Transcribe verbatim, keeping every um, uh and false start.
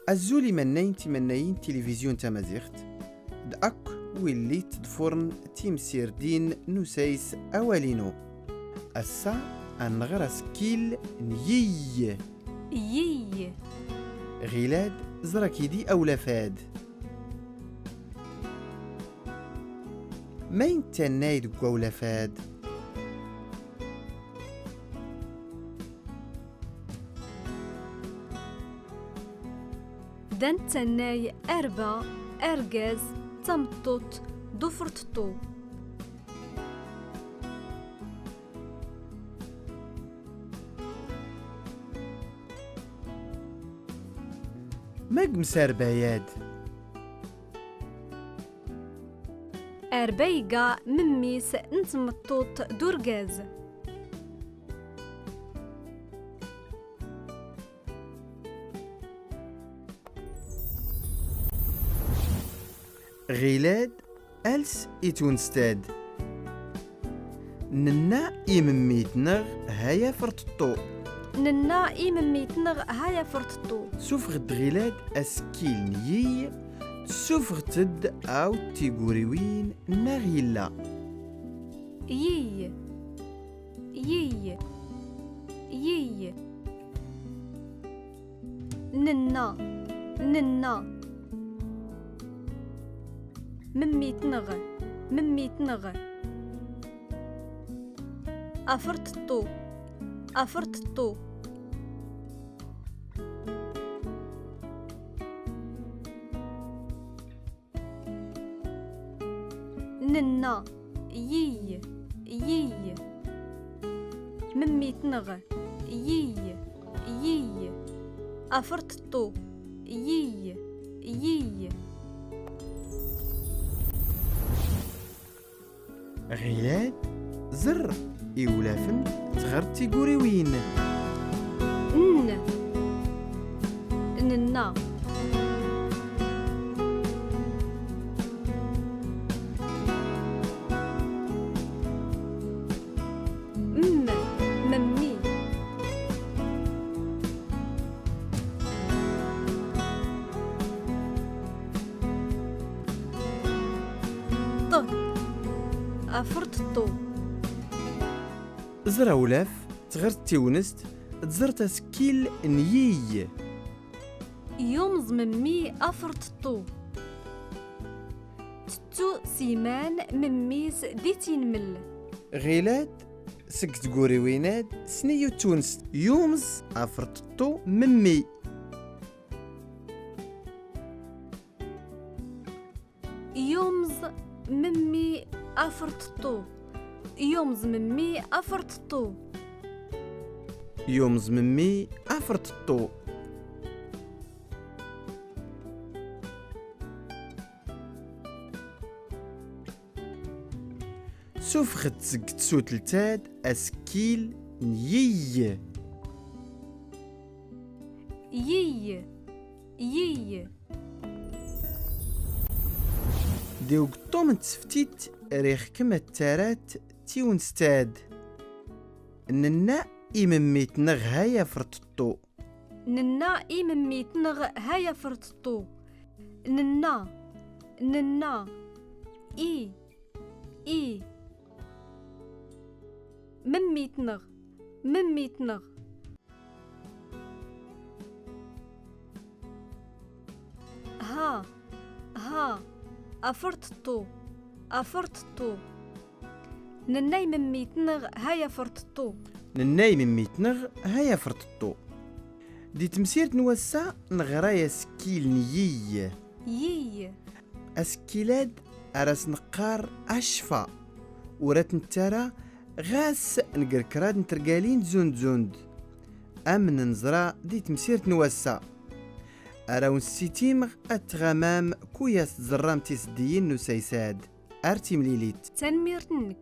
Azul imannayen timannayin n tilivizyu n tamaziɣt, d akk willi ttḍfuren timsirdin n usayes Awal inu. Ass-a, ad nɣer asekkil n yiy. Yiy. Ɣilad, ẓer akid-i awlaf-ad. Ma i nettannay deg wawlaf-ad? Da nettannay arba, argaz, tameṭṭut, d uferṭeṭṭu. Ma gms arba-ad? Arba iga memmi-s n tmeṭṭut d urgaz. Ɣilad, als i twinest-ad. Nenna i memmi-tneɣ ha ya ferṭeṭṭu. Nenna i memmi-tneɣ ha ya ferṭeṭṭu. Sufeɣ-d ɣilad asekkil n yiy, sufeɣ-t-d awd tiguriwin nna ɣ yilla. Yiy. Yiy. Yiy. Nenna. Nenna. Memmi-tneɣ. Memmi-tneɣ. Aferṭeṭṭu. Aferṭeṭṭu. Nenna, yiy, yiy. Memmi-tneɣ, yiy, yiy. Aferṭeṭṭu, yiy, yiy. Ɣilad, ẓer iwlafen, tɣert tiguriwin. N. Nenna. M. Memmi. Ṭ. Aferṭeṭṭu. Ẓer awlaf, tɣert tiwnest, tẓert asekkil n yiy. Yumẓ memmi aferṭeṭṭu. Tettu Siman memmi-s di tinmel. Ɣilad, seg tguriwin-ad, sniyu tawinest. Yumẓ aferṭeṭṭu memmi. Yumẓ memmi aferṭeṭṭu. Yumẓ memmi aferṭeṭṭu. Yumẓ memmi aferṭeṭṭu. Sufɣet seg tsutlt-ad asekkil n yiy. Yiy, yiy. Di ugeṭṭum n tseftit, riɣ-kem ad tarat tiwinest-ad. Nenna i memmi-tneɣ ha ya ferṭeṭṭu. Nenna i memmi-tneɣ ha ya ferṭeṭṭu. Nenna, nenna, i, i. Memmi-tneɣ, memmi-tneɣ. Ha, ha, aferṭeṭṭu, aferṭeṭṭu. Nenna i memmi-tneɣ ha ya ferṭeṭṭu. Nenna i memmi-tneɣ ha ya ferṭeṭṭu. Di temsirt n wass-a, neɣra asekkil n yiy. Yiy. Asekkil-ad ar as-neqqar acfa. Ur at-nettara ɣas nger kraḍ n tergalin zund zund. Am neẓra di temsirt n wass-a. Ar awen-ssitimeɣ ad tɣamam ku yas tẓerram tiseddiyin n usayes-ad. Ar timlilit. Tanemmirt-nnek.